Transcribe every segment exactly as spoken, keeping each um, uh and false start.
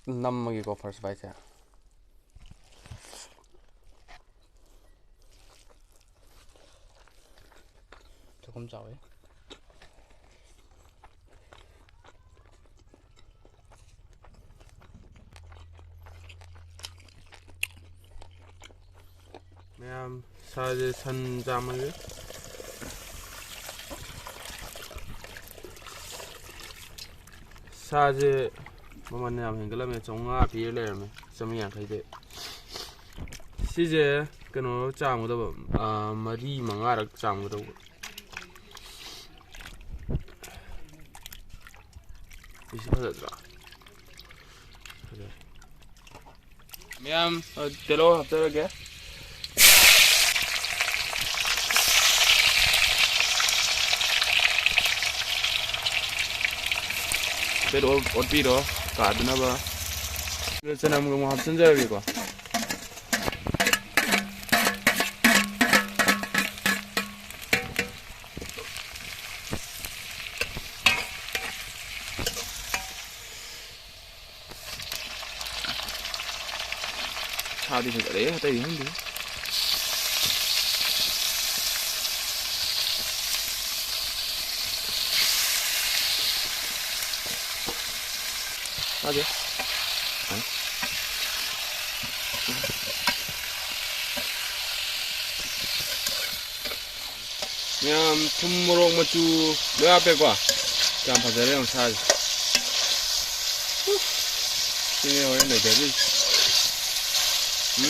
ꯅꯝꯃꯒꯦꯀꯣ first bite ꯁꯦ꯫ ꯆꯥꯛꯈꯨꯝ ꯆꯥꯎꯋꯦ꯫ ꯃꯌꯥꯝ, ꯁꯥꯁꯦ ꯁꯟ ꯆꯥꯝꯃꯒꯤ꯫ ꯁꯥꯁꯦ ꯃꯃꯜ ꯌꯥꯝ ꯍꯦꯟꯒꯠꯂꯝꯃꯦ, ꯆꯥꯝꯃꯉꯥ ꯄꯤꯔ ꯂꯩꯔꯝꯃꯦ, ꯆꯥꯝꯃꯔꯤ ꯌꯥꯡꯈꯩꯗꯤ꯫ ꯁꯤꯁꯦ ꯀꯩꯅꯣ ꯆꯥꯝꯒꯗꯕ, ꯑꯥ, ꯃꯔꯤ ꯃꯉꯥꯔꯛ ꯆꯥꯝꯒꯗꯧꯕ꯫ ꯄꯤꯁ ꯐꯖꯗ꯭ꯔꯥ? ꯐꯖꯩ꯫ ꯃꯌꯥꯝ, ꯑ, ꯇꯤꯜꯍꯧ ꯍꯥꯞꯆꯔꯒꯦ꯫ ꯍꯥꯏꯐꯦꯠ ꯑꯣꯠ-, ꯑꯣꯠꯄꯤꯔꯣ, ꯀꯥꯗꯅꯕ꯫ ꯑꯗꯨ ꯆꯅꯝꯒ ꯑꯃꯨꯛ ꯍꯥꯞꯆꯤꯟꯖꯔꯒꯦꯀꯣ꯫ ꯁꯥꯗꯤ ꯐꯖꯔꯦ, ꯑꯇꯩꯗꯤ ꯈꯪꯗꯦ꯫ ꯇꯥꯗꯦ꯫ ꯃꯌꯥꯝ, ꯊꯨꯝ, ꯃꯣꯔꯣꯛ, ꯃꯆꯨ ꯂꯣꯏ ꯍꯥꯞꯄꯦꯀꯣ꯫ ꯌꯥꯝ ꯐꯖꯔꯦ ꯌꯦꯡꯉꯣ ꯁꯥꯁꯦ꯫ ꯎꯐ꯫ ꯁꯤꯅꯦ ꯍꯣꯔꯦꯟ ꯂꯩꯖꯗꯣꯏꯁꯦ꯫ ꯎꯝ꯫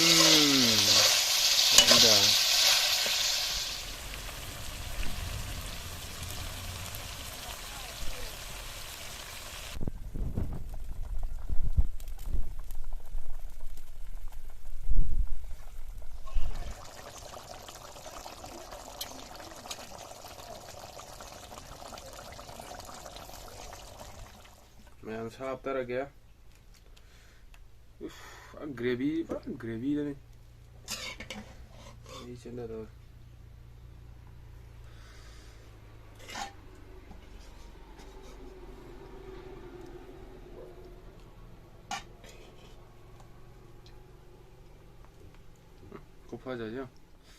ꯑꯗꯨꯗ꯫ ꯃꯌꯥꯝ ꯁꯥ ꯍꯥꯞꯇꯔꯒꯦ꯫ ꯎꯐ, ꯒ꯭ꯔꯦꯚꯤ, ꯄꯨꯔꯥ ꯒ꯭ꯔꯦꯚꯤꯗꯅꯤ꯫ ꯑꯩ ꯆꯦꯟꯗꯗꯧꯔꯦ꯫ ꯈꯨꯐꯖꯁꯦ ꯌꯦꯡꯉꯣ꯫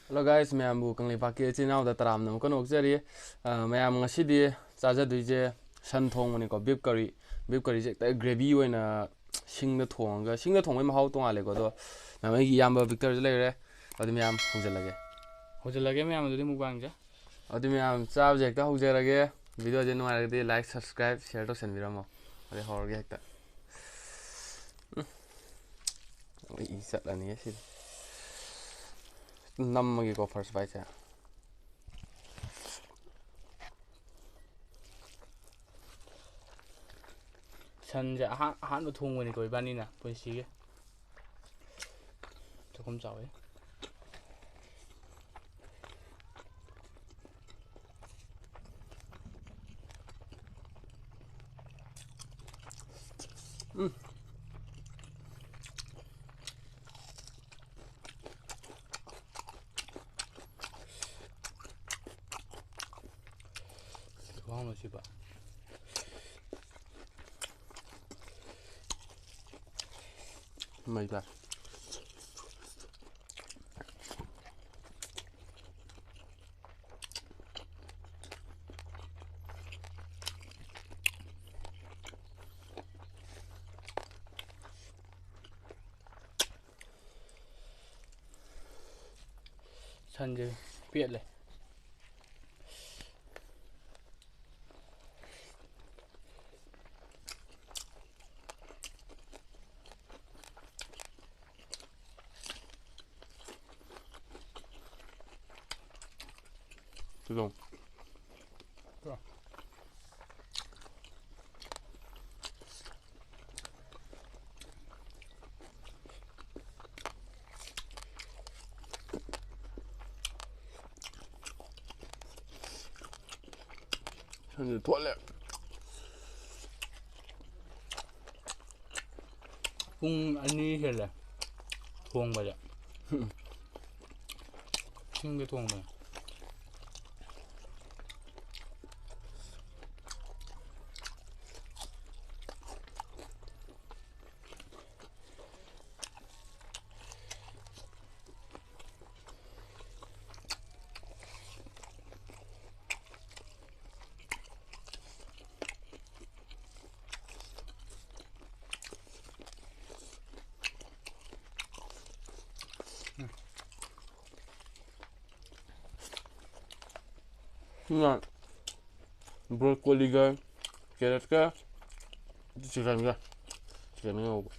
Hello guys, ꯃꯌꯥꯝꯕꯨ ꯀꯪꯂꯩꯄꯥꯛꯀꯤ ꯏꯆꯤꯟ ꯏꯅꯥꯎꯗ ꯇꯔꯥꯝꯅ ꯑꯃꯨꯛꯀ ꯅꯣꯛꯆꯔꯤ꯫ ꯑ, ꯃꯌꯥꯝ, ꯉꯁꯤꯗꯤ ꯆꯥꯖꯗꯣꯏꯁꯦ ꯁꯟ ꯊꯣꯡꯕꯅꯤꯀꯣ, beef curry꯫ Beef curryꯁꯦ ꯍꯦꯛꯇ gravy ꯑꯣꯏꯅ ꯁꯤꯡꯗ ꯊꯣꯡꯉꯒ, ꯁꯤꯡꯗ ꯊꯣꯡꯕꯒꯤ ꯃꯍꯥꯎ ꯇꯣꯡꯉꯥꯜꯂꯦꯀꯣ꯫ ꯑꯗꯣ ꯃꯌꯥꯝ, ꯑꯩꯒꯤ ꯏꯌꯥꯝꯕ ꯕꯤꯛꯇꯔꯁꯨ ꯂꯩꯔꯦ꯫ ꯑꯗꯨ ꯃꯌꯥꯝ ꯍꯧꯖꯤꯜꯂꯒꯦ꯫ ꯍꯧꯖꯤꯜꯂꯒꯦ ꯃꯌꯥꯝ, ꯑꯗꯨꯗꯤ ꯃꯨꯛꯕꯥꯡꯁꯦ꯫ ꯑꯗꯨ ꯃꯌꯥꯝ, ꯆꯥꯕꯁꯦ ꯍꯦꯛꯇ ꯍꯧꯖꯔꯒꯦ꯫ Videoꯁꯦ ꯅꯨꯡꯉꯥꯏꯔꯒꯗꯤ like, subscribe, share ꯇꯧꯁꯟꯕꯤꯔꯝꯃꯣ꯫ ꯑꯗꯩ ꯍꯧꯔꯒꯦ ꯍꯦꯛꯇ꯫ ꯎꯝ꯫ ꯑꯩ ꯏ ꯆꯠꯂꯅꯤ ꯁꯤꯗꯤ꯫ ꯅꯝꯃꯒꯦꯀꯣ first biteꯁꯦ꯫ ꯁꯟꯁꯦ ꯑꯍꯥꯟ-, ꯑꯍꯥꯟꯕ ꯊꯣꯡꯕꯅꯤꯀꯣ ꯏꯕꯥꯅꯤꯅ ꯄꯨꯟꯁꯤꯒꯤ꯫ ꯆꯥꯛꯈꯨꯝ ꯆꯥꯎꯋꯦ꯫ ꯎꯝ꯫ ꯈꯨꯍꯥꯎ ꯑꯃ ꯁꯤꯕ꯫ ꯃꯩ ꯇꯥꯏ꯫ ꯁꯟꯁꯦ ꯄꯦꯠꯂꯦ꯫ ꯁꯤꯗꯣ꯫ ꯁꯟꯁꯦ ꯊꯣꯠꯂꯦ꯫ ꯄꯨꯡ ꯑꯅꯤ ꯍꯦꯜꯂꯦ ꯊꯣꯡꯕꯁꯦ꯫ ꯁꯤꯡꯗ ꯊꯣꯡꯕꯅꯦ꯫ ꯁꯤꯅ ꯕ꯭ꯔꯣꯀꯣꯂꯤꯒ ꯀꯦꯔꯠꯀ ꯆꯤꯀꯟꯒ, ꯆꯤꯀꯟꯒ ꯉꯧꯕ꯫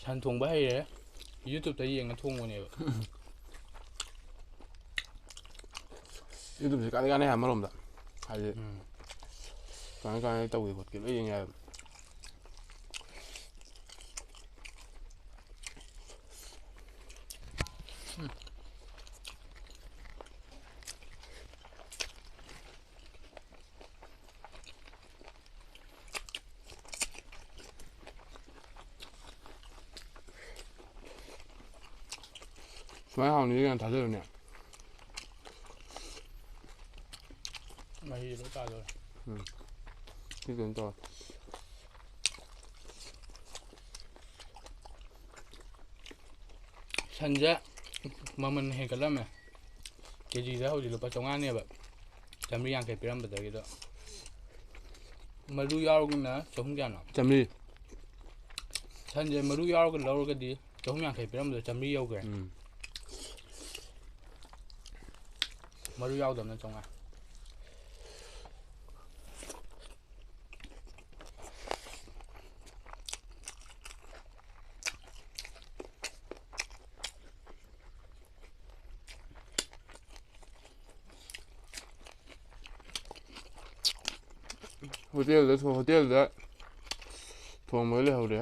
ꯁꯟ ꯊꯣꯡꯕ ꯍꯩꯔꯦ꯫ YouTube-ꯇ ꯌꯦꯡꯉ ꯊꯣꯡꯕꯅꯦꯕ꯫ YouTube-ꯁꯦ ꯀꯥꯟꯗꯤ ꯀꯥꯟꯅꯩ ꯍꯥꯏ ꯑꯃꯔꯣꯝꯗ꯫ ꯍꯥꯏꯗꯤ ꯎꯝ꯫ ꯀꯃꯥꯏ ꯀꯃꯥꯏꯅ ꯇꯧꯒꯦ ꯈꯣꯠꯀꯦ ꯂꯣꯏ ꯌꯦꯡ ꯌꯥꯏꯕ꯫ ꯁꯨꯃꯥꯏꯅ ꯍꯥꯎꯅꯤꯗꯤ ꯀꯅꯥ ꯊꯥꯖꯔꯨꯅꯤ? ꯃꯍꯤ ꯂꯣꯏ ꯇꯥꯗꯧꯔꯦ꯫ ꯎꯝ꯫ ꯁꯤ ꯀꯩꯅꯣ ꯇꯧꯔꯦ꯫ ꯁꯟꯁꯦ ꯃꯃꯜ ꯍꯦꯟꯒꯠꯂꯝꯃꯦ꯫ ꯀꯦ ꯖꯤꯗ ꯍꯧꯖꯤꯛ ꯂꯨꯄꯥ ꯆꯥꯝꯃꯉꯥꯅꯦꯕ꯫ ꯆꯥꯝꯃꯔꯤ ꯌꯥꯡꯈꯩ ꯄꯤꯔꯝꯕꯗꯒꯤꯗꯣ꯫ ꯃꯔꯨ ꯌꯥꯎꯔꯒꯅ ꯆꯍꯨꯝ ꯀꯌꯥꯅꯣ? ꯆꯥꯝꯃꯔꯤ꯫ ꯁꯟꯁꯦ ꯃꯔꯨ ꯌꯥꯎꯔꯒ ꯂꯧꯔꯒꯗꯤ ꯆꯍꯨꯝ ꯌꯥꯡꯈꯩ ꯄꯤꯔꯝꯕꯗꯣ ꯆꯥꯝꯃꯔꯤ ꯌꯧꯈ꯭ꯔꯦ꯫ ꯎꯝ꯫ ꯃꯔꯨ ꯌꯥꯎꯗꯕꯅ ꯆꯥꯝꯃꯉꯥ꯫ ꯍꯣꯇꯦꯜꯗ ꯊꯣ-, ꯍꯣꯇꯦꯜꯗ ꯊꯣꯡꯕ ꯂꯩꯍꯧꯔꯦ꯫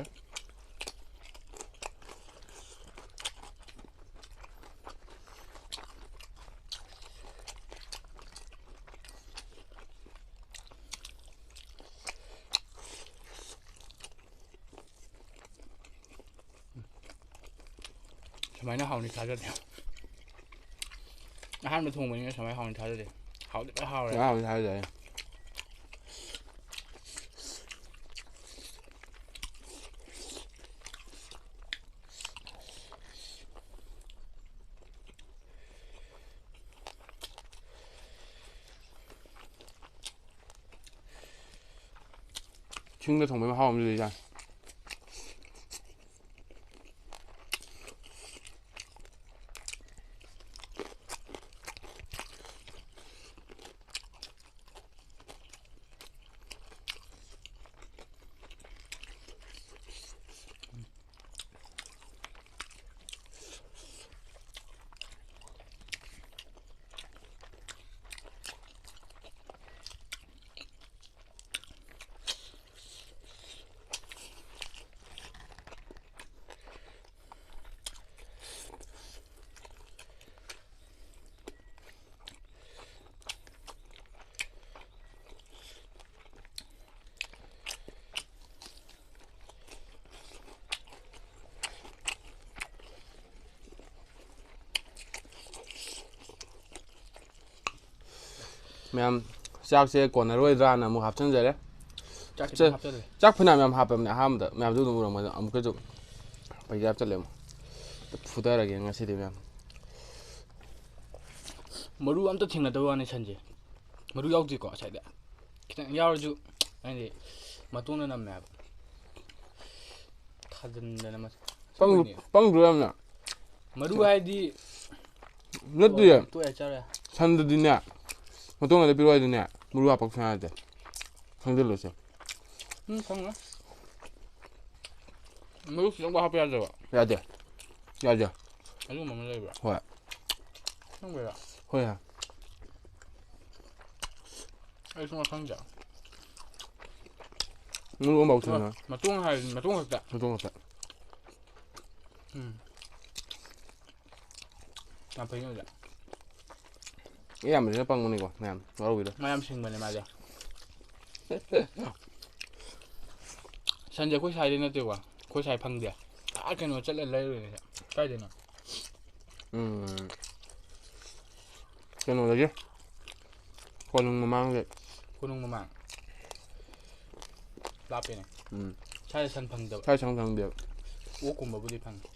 ꯁꯨꯃꯥꯏꯅ ꯍꯥꯎꯅꯤ ꯊꯥꯖꯗꯦ꯫ ꯑꯍꯥꯟꯕ ꯊꯣꯡꯕꯅꯤꯅ ꯁꯨꯃꯥꯏꯅ ꯍꯥꯎꯅꯤ ꯊꯥꯖꯗꯦ꯫ ꯍꯥꯎꯗꯤ ꯐꯖꯅ ꯍꯥꯎꯔꯦ꯫ ꯄꯨꯔꯥ ꯍꯥꯎꯅꯤ ꯊꯥꯖꯗꯦ꯫ ꯁꯤꯡꯗ ꯊꯣꯡꯕꯩ ꯃꯍꯥꯎ ꯑꯃ ꯂꯩꯖꯥꯠꯅꯤ꯫ ꯃꯌꯥꯝ, ꯆꯥꯛꯁꯦ ꯀꯣꯟꯅꯔꯣꯏꯗ꯭ꯔꯥꯅ ꯑꯃꯨꯛ ꯍꯥꯞꯆꯤꯟꯖꯔꯦ꯫ ꯆꯥꯛ ꯆꯥ-, ꯈꯤꯇꯪ ꯍꯥꯞꯆꯜꯂꯦ꯫ ꯆꯥꯛ ꯐꯅꯌꯥꯝ ꯌꯥꯝ ꯍꯥꯞꯄꯕꯅꯦ ꯑꯍꯥꯟꯕꯗ, ꯃꯌꯥꯝꯁꯨ ꯑꯗꯨꯝ ꯎꯔꯝꯒꯅꯤ꯫ ꯑꯃꯨꯛꯀꯁꯨ ꯄꯩꯁꯥ ꯍꯥꯞꯆꯜꯂꯦ ꯑꯃꯨꯛ꯫ ꯐꯨꯊꯔꯒꯦ ꯉꯁꯤꯗꯤ ꯃꯌꯥꯝ꯫ ꯃꯔꯨ ꯑꯝꯇ ꯊꯦꯡꯅꯗꯕ ꯋꯥꯅꯤ ꯁꯟꯁꯦ꯫ ꯃꯔꯨ ꯌꯥꯎꯗꯦꯀꯣ ꯉꯁꯥꯏꯗ꯫ ꯈꯤꯇꯪ ꯌꯥꯎꯔꯁꯨ ꯍꯥꯏꯗꯤ ꯃꯇꯣꯡꯅ ꯅꯝꯃꯦ ꯍꯥꯏꯕ꯫ ꯊꯥꯖꯤꯟꯗꯅ ꯃꯁ-, ꯄꯪ-, ꯁꯣꯏꯅꯦ꯫ ꯄꯪꯗ꯭ꯔꯣ ꯌꯥꯝꯅ? ꯃꯔꯨ ꯍꯥꯏꯗꯤ ꯅꯠꯇꯦ꯫ ꯇꯣꯛꯑꯦ, ꯇꯣꯛꯑꯦ, ꯆꯥꯔꯦ꯫ ꯁꯟꯗꯗꯤꯅꯦ, ꯃꯇꯣꯡ ꯉꯥꯛꯇ ꯄꯤꯔꯛꯑꯣ ꯍꯥꯏꯗꯤꯅꯦ, ꯃꯔꯨ ꯍꯥꯞꯄꯛꯁꯨ ꯌꯥꯗꯦ꯫ ꯈꯪꯖꯤꯜꯂꯨꯁꯦ꯫ ꯎꯝ, ꯈꯪꯉꯦ꯫ ꯃꯔꯨ ꯈꯤꯇꯪꯕꯨ ꯍꯥꯞꯄ ꯌꯥꯗ꯭ꯔꯕ? ꯌꯥꯗꯦ꯫ ꯌꯥꯗꯦ꯫ ꯑꯗꯨꯒꯨꯝꯕ ꯑꯃ ꯂꯩꯕ꯭ꯔꯥ? ꯍꯣꯏ꯫ ꯈꯪꯕ꯭ꯔꯥ? ꯍꯣꯏ ꯍꯥ꯫ ꯑꯩ ꯁꯨꯡꯈꯪ ꯈꯪꯗꯦ꯫ ꯃꯔꯨ ꯑꯃꯐꯥꯎ ꯊꯝꯃꯦ꯫ ꯃꯇꯣꯡ ꯍꯥꯏꯔꯗꯤ ꯃꯇꯣꯡ ꯈꯛꯇ꯫ ꯃꯇꯣꯡ ꯈꯛꯇ꯫ ꯎꯝ꯫ ꯌꯥꯝ ꯐꯩꯅꯦ ꯑꯗꯨꯗꯤ꯫ ꯑꯌꯥꯝꯕꯁꯤꯅ ꯄꯪꯕꯅꯤꯀꯣ ꯃꯌꯥꯝ ꯋꯥꯔꯧꯕꯤꯔꯣꯏ꯫ ꯃꯌꯥꯝ ꯁꯤꯡꯕꯅꯦ ꯃꯥꯁꯦ꯫ ꯁꯟꯁꯦ ꯑꯩꯈꯣꯏ ꯁ꯭ꯋꯥꯏꯗꯩ ꯅꯠꯇꯦꯀꯣ꯫ ꯑꯩꯈꯣꯏ ꯁ꯭ꯋꯥꯏ ꯐꯪꯗꯦ꯫ ꯑꯥ ꯀꯩꯅꯣ ꯆꯠꯂ ꯂꯩꯔꯨꯔꯤꯅꯦ꯫ ꯀꯥꯏꯗꯩꯅꯣ? ꯎꯝ꯫ ꯀꯩꯅꯣꯗꯒꯤ꯫ ꯀꯣꯅꯨꯡ ꯃꯃꯥꯡꯗꯩ꯫ ꯀꯣꯅꯨꯡ ꯃꯃꯥꯡ꯫ ꯂꯥꯞꯄꯦꯅꯦ꯫ ꯎꯝ꯫ ꯁ꯭ꯋꯥꯏꯗ ꯁꯟ ꯐꯪꯗꯕ꯫ ꯁ꯭ꯋꯥꯏ ꯁꯟ ꯐꯪꯗꯦꯕ꯫ ꯑꯣꯛꯀꯨꯝꯕꯕꯨꯗꯤ ꯐꯪꯉꯤ꯫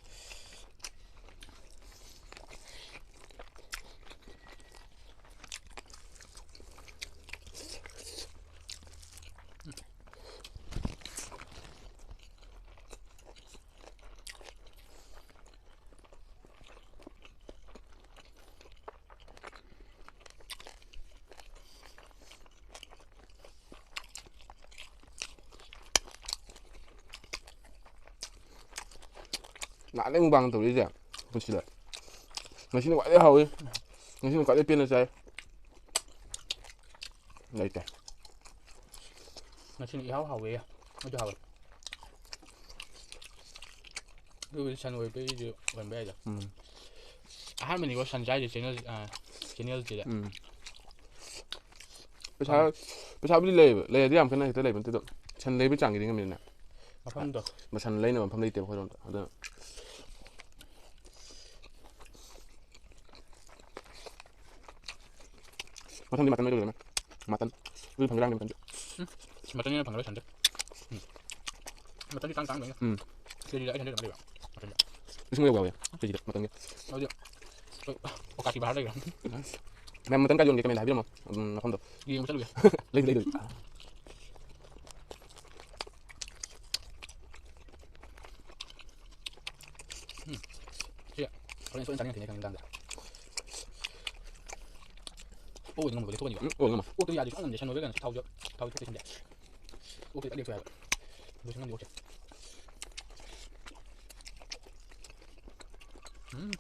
ꯅꯍꯥꯟꯗꯩ ꯃꯨꯛꯕꯥꯡ ꯇꯧꯔꯛꯏꯁꯦ ꯄꯨꯟꯁꯤꯗ꯫ ꯉꯁꯤꯅ ꯈ꯭ꯋꯥꯏꯗꯩ ꯍꯥꯎꯋꯤ꯫ ꯉꯁꯤꯅ ꯈ꯭ꯋꯥꯏꯗꯩ ꯄꯦꯟꯅ ꯆꯥꯏ꯫ ꯂꯩꯇꯦ꯫ ꯉꯁꯤꯅ ꯏꯍꯥꯎ ꯍꯥꯎꯋꯦ꯫ ꯑꯗꯨ ꯍꯥꯎꯋꯦ꯫ ꯑꯗꯨꯕꯨꯗꯤ ꯁꯟ ꯑꯣꯏꯕꯩꯁꯨ ꯑꯣꯏꯔꯝꯕ ꯌꯥꯏꯗ꯫ ꯎꯝ꯫ ꯑꯍꯥꯟꯕꯅꯤꯀꯣ ꯁꯟ ꯆꯥꯏꯁꯦ channel, ꯑ, channelꯁꯤꯗ꯫ ꯎꯝ꯫ ꯄꯩꯁꯥ, ꯄꯩꯁꯥꯕꯨꯗꯤ ꯂꯩꯌꯦꯕ꯫ ꯂꯩꯔꯗꯤ ꯌꯥꯝ ꯀꯟꯅ ꯍꯦꯛꯇ ꯂꯩꯕ ꯅꯠꯇꯦ ꯑꯗꯣ, ꯁꯟ ꯂꯩꯕ ꯆꯥꯡꯒꯤꯗꯤ ꯉꯝꯃꯤꯗꯅ꯫ ꯃꯐꯝꯗꯣ꯫ ꯁꯟ ꯂꯩꯅꯕ ꯃꯐꯝ ꯂꯩꯇꯦꯕ ꯑꯩꯈꯣꯏꯔꯣꯝꯗ꯫ ꯑꯗꯨꯅ ꯃꯊꯪꯗꯤ ꯃꯇꯟ ꯑꯣꯏꯗꯣꯏꯔꯣ? ꯃꯇꯟ꯫ ꯑꯗꯨꯗꯤ ꯐꯪꯒꯗ꯭ꯔꯥ ꯍꯪꯗꯦ, ꯃꯇꯟꯗꯤ꯫ ꯎꯝ꯫ ꯃꯇꯟꯅ ꯐꯪꯒꯗ꯭ꯔꯥ ꯁꯟꯗꯦ꯫ ꯎꯝ꯫ ꯃꯇꯟꯗꯤ ꯇꯥꯡ ꯇꯥꯡ ꯂꯩꯅ꯫ ꯎꯝ꯫ ꯀꯦꯖꯤꯗ ꯑꯩꯠ ꯍꯟꯗ꯭ꯔꯦꯗ ꯑꯗꯨꯃꯥꯏꯅ ꯂꯩꯕ꯫ ꯃꯇꯟꯗꯤ꯫ ꯂꯤꯁꯤꯡ ꯑꯃ ꯌꯧꯕ ꯌꯥꯎꯋꯦ, ꯀꯦꯖꯤꯗ ꯃꯇꯟꯒꯤ꯫ ꯑꯗꯨꯗꯤ ꯑꯣꯀꯥꯁꯤ ꯚꯥꯔ ꯂꯩꯈ꯭ꯔꯦ꯫ ꯃꯌꯥꯝ ꯃꯇꯟ ꯀꯥꯏ ꯌꯣꯟꯒꯦ ꯀꯃꯦꯟꯗ ꯍꯥꯏꯕꯤꯔꯝꯃꯣ꯫ ꯎꯝ, ꯃꯐꯝꯗꯣ꯫ ꯌꯦꯡꯕ ꯆꯠꯂꯨꯒꯦ꯫ ꯂꯩ, ꯂꯩ, ꯂꯩ꯫ ꯎꯝ꯫ ꯁꯤ ꯍꯣꯔꯦꯟ ꯁꯣꯏꯗꯅ ꯆꯥꯅꯤꯡꯉꯛꯈꯤꯅꯤ ꯈꯪꯉꯤ ꯅꯨꯡꯗꯥꯡꯗ꯫ ꯑꯣꯛ ꯑꯣꯏꯗꯤ ꯉꯝꯃꯣꯏ, ꯊꯣꯛꯑꯅꯤꯕ꯫ ꯎꯝ, ꯑꯣꯏ ꯉꯝꯃꯣꯏ꯫ ꯑꯣꯛꯇꯤ ꯌꯥꯗꯦ, ꯁꯨꯡꯉꯝ ꯉꯝꯗꯦ꯫ ꯁꯟ ꯑꯣꯏꯕ ꯀꯩꯅꯣ ꯊꯥꯎꯁꯨ, ꯊꯥꯎꯁꯨ ꯊꯣꯛꯇꯦ ꯁꯟꯗꯤ꯫ ꯑꯣꯛꯇꯤ ꯐꯖꯅ ꯂꯦꯛꯆꯩ ꯍꯥꯏꯕ꯫ ꯂꯣꯏꯁꯟ ꯉꯝꯗꯦ ꯑꯣꯛꯁꯦ꯫ ꯎꯝ꯫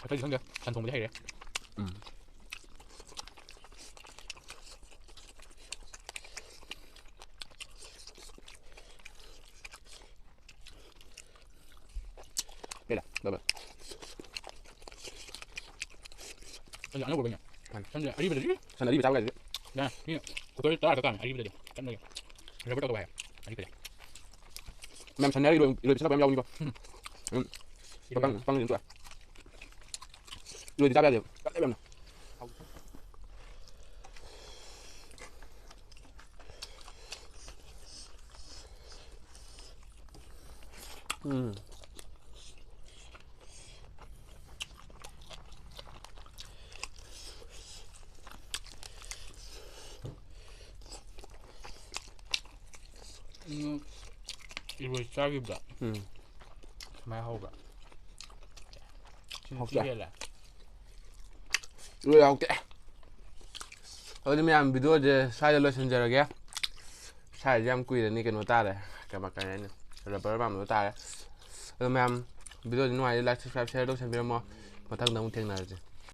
ꯑꯇꯩꯗꯤ ꯈꯪꯗꯦ꯫ ꯁꯟ ꯊꯣꯡꯕꯗꯤ ꯍꯩꯔꯦ꯫ ꯎꯝ꯫ ꯄꯦꯜꯂꯦ, ꯕꯥꯏ ꯕꯥꯏ꯫ ꯁꯟꯁꯦ ꯑꯅꯧꯕ ꯑꯣꯏꯕꯩꯅꯦ꯫ ꯃꯥꯅꯦ꯫ ꯁꯟꯁꯦ ꯑꯔꯤꯕꯗꯗꯤ ꯁꯟ ꯑꯔꯤꯕ ꯆꯥꯕ ꯀꯥꯏꯗꯨꯗꯤ꯫ ꯌꯥ, ꯃꯤ ꯀꯨꯀꯔ ꯇꯔꯥ ꯈꯛ ꯀꯥꯝꯃꯦ ꯑꯔꯤꯕꯗꯗꯤ꯫ ꯀꯟꯕꯒꯤ꯫ ꯔꯕꯔ ꯇꯧꯗꯧꯕ ꯍꯥꯏ꯫ ꯑꯔꯤꯕꯗꯗꯤ꯫ ꯃꯌꯥꯝ ꯁꯟ ꯑꯔꯤꯕ, ꯏꯔꯣꯏ ꯄꯤꯁꯜꯂꯛꯄ ꯌꯥꯝ ꯌꯥꯎꯕꯅꯤꯀꯣ꯫ ꯎꯝ꯫ ꯎꯝ꯫ ꯄꯪ-, ꯄꯪꯁꯤꯅ ꯇꯣꯛꯑꯦ꯫ ꯏꯔꯣꯏꯗꯤ ꯆꯥꯕ ꯌꯥꯗꯦꯕ꯫ ꯀꯜꯂꯦꯕ ꯌꯥꯝꯅ꯫ ꯎꯝ꯫ ꯎꯝ, ꯏꯔꯣꯏ ꯆꯥꯈꯤꯕꯗꯣ ꯎꯝ꯫ ꯁꯨꯃꯥꯏꯅ ꯍꯧꯕ꯭ꯔꯥ? ꯁꯤꯅ ꯍꯥꯎꯇꯦ꯫ ꯊꯤ ꯍꯦꯜꯂꯦ꯫ ꯏꯔꯣꯏ ꯍꯥꯎꯇꯦ꯫ ꯑꯗꯨꯗꯤ ꯃꯌꯥꯝ, ꯚꯤꯗꯤꯑꯣꯁꯦ ꯁ꯭ꯋꯥꯏꯗ ꯂꯣꯏꯁꯤꯟꯖꯔꯒꯦ꯫ ꯁ꯭ꯋꯥꯏꯁꯦ ꯌꯥꯝ ꯀꯨꯏꯔꯅꯤ, ꯀꯩꯅꯣ ꯇꯥꯔꯦ, ꯀꯃ-, ꯀꯩ ꯍꯥꯏꯅꯤ, ꯔꯕꯔ ꯃꯥꯟꯕꯗꯣ ꯇꯥꯔꯦ꯫ ꯑꯗꯣ ꯃꯌꯥꯝ, ꯚꯤꯗꯤꯑꯣꯁꯦ ꯅꯨꯡꯉꯥꯏꯔꯗꯤ like, subscribe, share ꯇꯧꯁꯟꯕꯤꯔꯝꯃꯣ꯫ ꯃꯊꯪꯗ ꯑꯃꯨꯛ ꯊꯦꯡꯅꯔꯁꯦ꯫